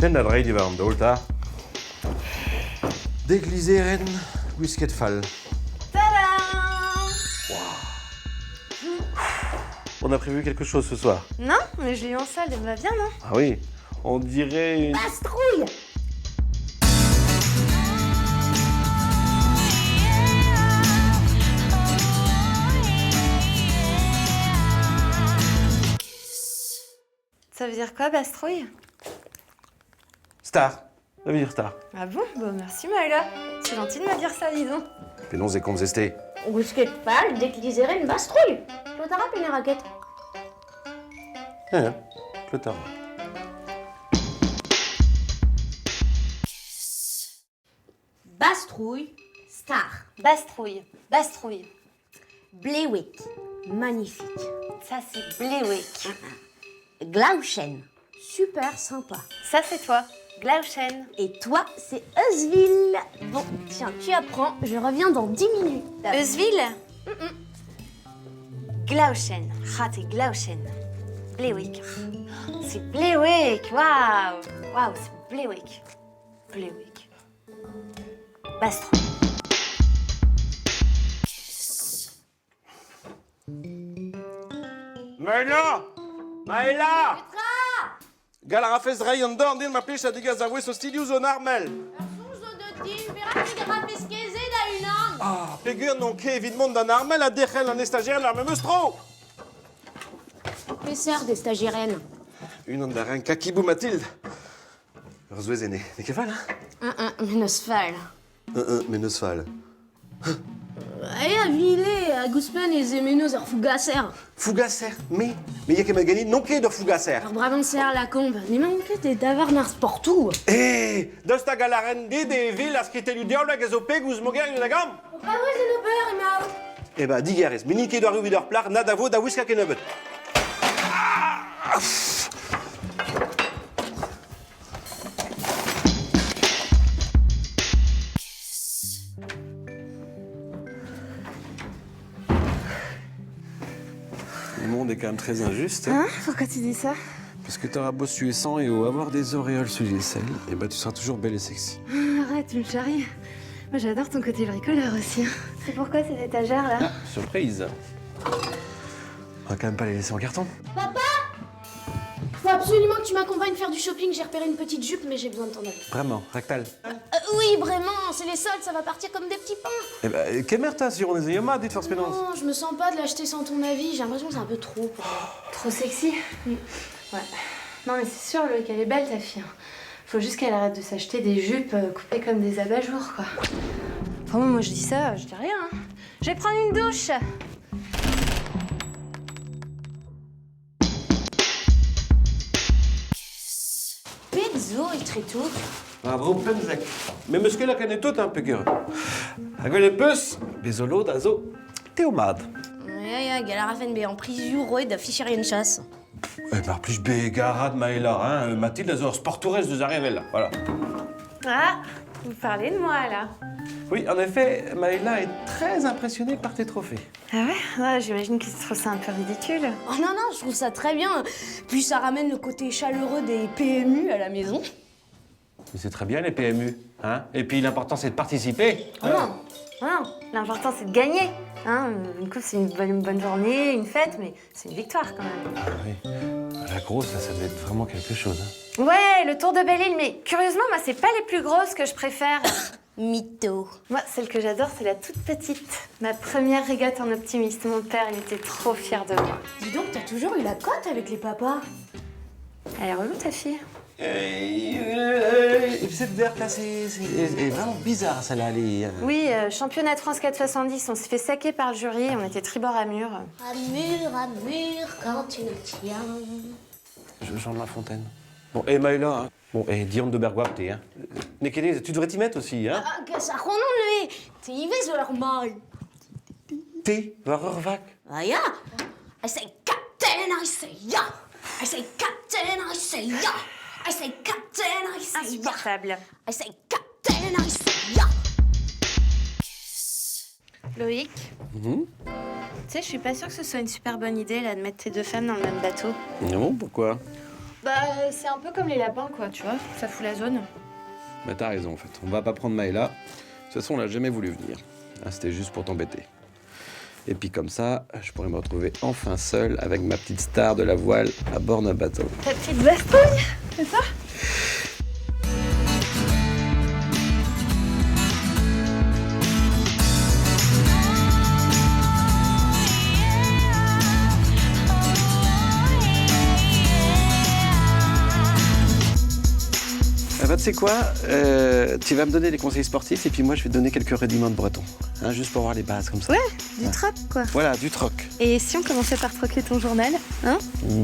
Tenn a dreiñ diwar an daol 'ta. Dek lizherenn gwisket fall. Tada! On a prévu quelque chose ce soir. Non, mais je l'ai eu en salle, elle va bien, non Ah oui, on dirait une... Bastrouille Ça veut dire quoi, bastrouille Star. Ça veut dire star. Ah bon Bon, merci Maëla. C'est gentil de me dire ça, dis donc. Penaos e komzez-te Gwisket fall, dek lizherenn bastrouille Klotara pe ne raket Eh, Klotara. Bastrouille, star. Bastrouille, bastrouille. Blewick, magnifique. Ça, c'est Blewick. Glauchen, super sympa. Ça, c'est toi, Glauchen. Et toi, c'est Eusville. Bon, tiens, tu apprends, je reviens dans 10 minutes. Eusville Glauchen. Ah, t'es Glauchen. Blewick. C'est Blewick, waouh Waouh, c'est Blewick. Blewick. Bastrouille. Maëla Maëla Gall a rafez reiñ an dorn din ma plij ha degas ar voest ostilhoù zo en armel. Ah, peger n'on ket evit mont d'an armel ha derc'hel an estajerenn ar memes tro Peseurt estajerenn Unan da renkañ kakibou Mathilde. Ur souezh ene. N'eo ket fall, hein Un, un, mennozh fall. Un, un, mennozh fall. Eh, a vile, hag ouzhpenn ez eo mennozh ur fougaser. Fougaser, me Me ya ket ma ganin n'on ket ur fougaser. Ur bravanser lakaomp, n'emaon ket e davarn ar sportoù. Eh, daoust hag a lâren dit e vil ar skritelloù diaoulek a zo peg ouzh mogerioù da gambr O paouez en ober emaout. Eh ben, digarez, me n'in ket war evit ur plac'h na da vo da wiskañ kennebeut. Ah Le monde est quand même très injuste. Hein Pourquoi tu dis ça Parce que t'auras beau suer sang et avoir des auréoles sous les selles, et bah tu seras toujours belle et sexy. Arrête, tu me charries. Moi, j'adore ton côté bricoleur aussi. hein. C'est pourquoi ces étagères là Ah, surprise On va quand même pas les laisser en carton. Papa Faut absolument que tu m'accompagnes faire du shopping, j'ai repéré une petite jupe, mais j'ai besoin de ton avis. Vraiment, rectal. Oui, vraiment, c'est les soldes, ça va partir comme des petits pains. Eh ben, kemerta sur on est dit de faire spénance. Non, je me sens pas de l'acheter sans ton avis, j'ai l'impression que c'est un peu trop pour moi. Trop sexy Ouais. Non, mais c'est sûr, Loïc, elle est belle ta fille. hein. Faut juste qu'elle arrête de s'acheter des jupes coupées comme des abat-jours, quoi. Enfin, moi, je dis ça, je dis rien. hein. Je vais prendre une douche. Pet zo etre tout Ah, bro pemzek. Me meus ket lakaet tout, hein, peger. Hag e peus, bezolo da zo teomad. Ya, ya, gall a rafen bezañ prizioù roet da ficherien chasse. Eh ben, plus begarad Maëla, hein. Mathilde a zo ur sportourez deus ar revel, voilà. Ah, vous parlez de moi, là. Oui, en effet, Maëla est très impressionnée par tes trophées. Ah ouais? Ouais, j'imagine qu'ils trouvent ça un peu ridicule. Oh non, non, je trouve ça très bien. Puis ça ramène le côté chaleureux des PMU à la maison. Mais c'est très bien les PMU, hein. Et puis l'important c'est de participer. Oh non, oh non, l'important c'est de gagner. Hein, une coupe, c'est une bonne journée, une fête, mais c'est une victoire quand même. Ah oui. La grosse, là, ça devait être vraiment quelque chose. Hein. Ouais, le tour de Belle-Île, mais curieusement, moi, c'est pas les plus grosses que je préfère. Mytho. Moi, celle que j'adore, c'est la toute petite. Ma première régate en optimiste. Mon père, il était trop fier de moi. Dis donc, t'as toujours eu la cote avec les papas. Elle est relou, ta fille. Et cette verte là, c'est est vraiment bizarre celle-là. Elle est, Oui, championnat de France 4,70, on s'est fait saquer par le jury, on était tribord à mur. À mur, à mur, quand tu nous tiens. Jean de La Fontaine. Bon, et Maëla, hein. Bon, et Diane de Bergois, t'es, hein. Nekene, tu devrais t'y mettre aussi, hein. Ah, que ça renom, lui. T'es ivez war mal. T'es war ur vak. Ah ya I say captain, I say ya I say captain, I say ya I say captain, I say ya Insupportable. I say captain, I say ya Loïc, tu sais, je suis pas sûre que ce soit une super bonne idée là de mettre tes deux femmes dans le même bateau. Non, pourquoi? Bah, c'est un peu comme les lapins, quoi, tu vois. Ça fout la zone. Bah t'as raison en fait, on va pas prendre Maëla. De toute façon, on l'a jamais voulu venir. Ah, C'était juste pour t'embêter. Et puis comme ça, je pourrais me retrouver enfin seul avec ma petite star de la voile à bord d'un bateau. Ta petite bastouille, c'est ça? Ah bah, tu sais quoi? Tu vas me donner des conseils sportifs et puis moi je vais te donner quelques rudiments de breton. Hein, juste pour voir les bases comme ça. Ouais, du troc, quoi. Voilà, du troc. Et si on commençait par troquer ton journal, hein? Mmh.